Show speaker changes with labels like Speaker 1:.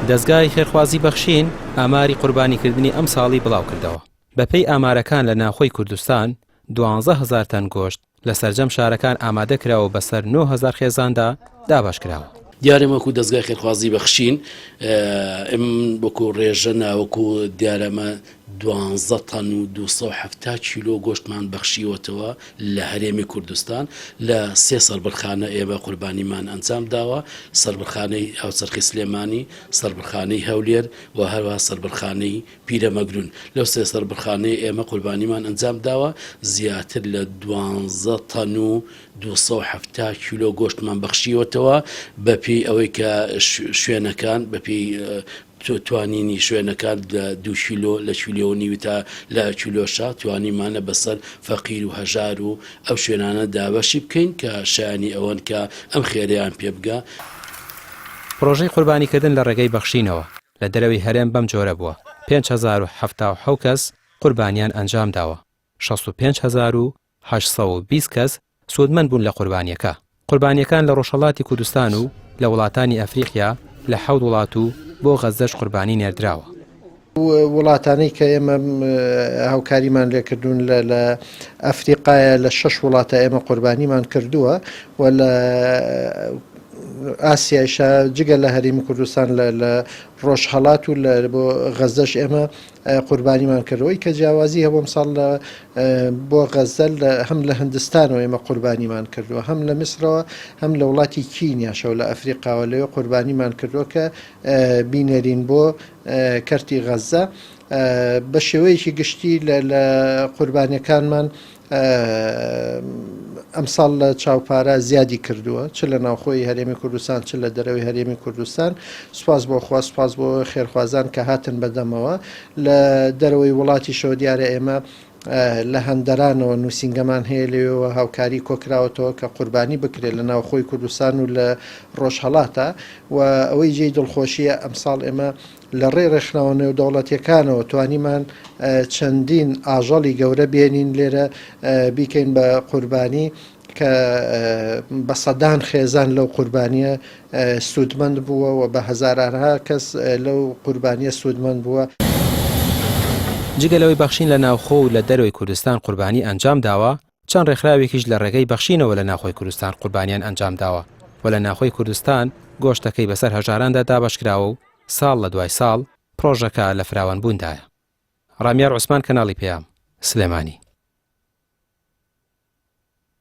Speaker 1: دەزگای خێرخوازی بەخشین ئاماری قوربانیکردنی ئەمساڵی بڵاوکردەوە. بەپێی ئامارەکان لە ناوخۆی کوردستان 12 هەزار تەن گۆشت لە سەرجەم شارەکان ئامادەکراوە و بەسەر 9000 خێزاندا دابەشکراوە.
Speaker 2: دیارە وەکو دەزگای خێرخوازی بەخشین ئم وەکو ڕێژە نا وەکو دیارە ئەمە دوانزە تەن و 270 کیلۆ گۆشتمان بەخشیوەتەوە لە هەرێمی کوردستان لە سێ سەربڕخانە ئێمە قوربانیمان ئەنجام داوە سەربڕخانەی هاوچەرخی سلێمانی سەربڕخانەی هەولێر و هەروەها سەربڕخانەی پیرەمەگرون لەو سێ سەربڕخانەیە ئێمە قوربانیمان ئەنجام داوە زیاتر لە دوانزە تەن و 270 کیلۆ گۆشتمان بەخشیوەتەوە بەپێی ئەوەی کە شوێنەکان بەپێی توانینی شوێنەکان لە دوو کیلۆ لە کیلۆ و نیو تا لە کیلۆشە توانیمانە بەسەر فەقیر و هەژار و ئەو شوێنانە دابەشی بکەین کە شایانی ئەوەن کە ئەم خێرەیان پێ بگا.
Speaker 1: پڕۆژەی قوربانیکردن لە ڕێگەی بەخشینەوە لە دەرەوەی هەرێم بەم جۆرە بووە، 5077 کەس قوربانیان ئەنجامداوە، 65820 کەس سوودمەند بوون لە قوربانییەکە. قوربانییەکان لە ڕۆژهەڵاتی کوردستان و لە وڵاتانی ئەفریقیا لە حەوت وڵات و بۆ غەززەش قوربانی نێردراوە.
Speaker 3: وڵاتانەی کە ئێمە هاوکاریمان لێکردوون لە ئەفریقایە لە شەش وڵاتە ئێمە قوربانیمان کردووە و لە ئاسیایشە جگە لە هەرێمی کوردستان لە ڕۆژهەڵات و لە بۆ غەزەش ئێمە قوربانیمان کردەوەی کە جیاوازی هەبوو ئەمساڵ لە بۆ غەزە هەم لە هندستانەوە ئێمە قوربانیمان کردووە هەم لە میسرەوە هەم لە وڵاتی کینیاشەوە لە ئەفریقاوە لەوێ قوربانیمان کردووە کە بینێرین بۆ کەرتی غەزە بە شێوەیەکی گشتی لە قوربانیەکانمان ئەمساڵ لە چاوپارە زیادی کردووە چ لە ناوخۆی هەرێمی کوردستان چ لە دەرەوەی هەرێمی کوردستان سوپاس بۆ خوا سوپاس بۆ خێرخوازان کە هاتن بەدەمەوە لە دەرەوەی وڵاتیشەوە دیارە ئێمە لە هەندەرانەوە نووسینگەمان هەیە لەوێوە هاوکاری کۆکراوەتەوە کە قوربانی بکرێت لە ناوخۆی کوردستان و لە ڕۆژهەڵاتە و ئەوەی جێی دڵخۆشیە ئەمساڵ ئێمە لە ڕێی ڕێکخراوە نێودەوڵەتیەکانەوە توانیمان چەندین ئاژەڵی گەورە بێنین لێرە بیکەین بە قوربانی کە بە سەدان خێزان لەو قوربانیە سوودمەند بووە و بە هەزارانها کەس لەو قوربانیە سوودمەند بووە.
Speaker 1: جگە لەوەی بەخشین لە ناوخۆ و لە دەرەوەی کوردستان قوربانی ئەنجام داوە، چەند ڕێکخراوێکیش لە ڕێگەی بەخشینەوە لە ناوخۆی کوردستان قوربانیان ئەنجام داوە و لە ناوخۆی کوردستان گۆشتەکەی بەسەر هەژاراندا دابەشکراوە و ساڵ لە دوای ساڵ پڕۆژەکە لە فراوانبووندایە. ڕامیار عوسمان کەناڵی پەیام، سلێمانی.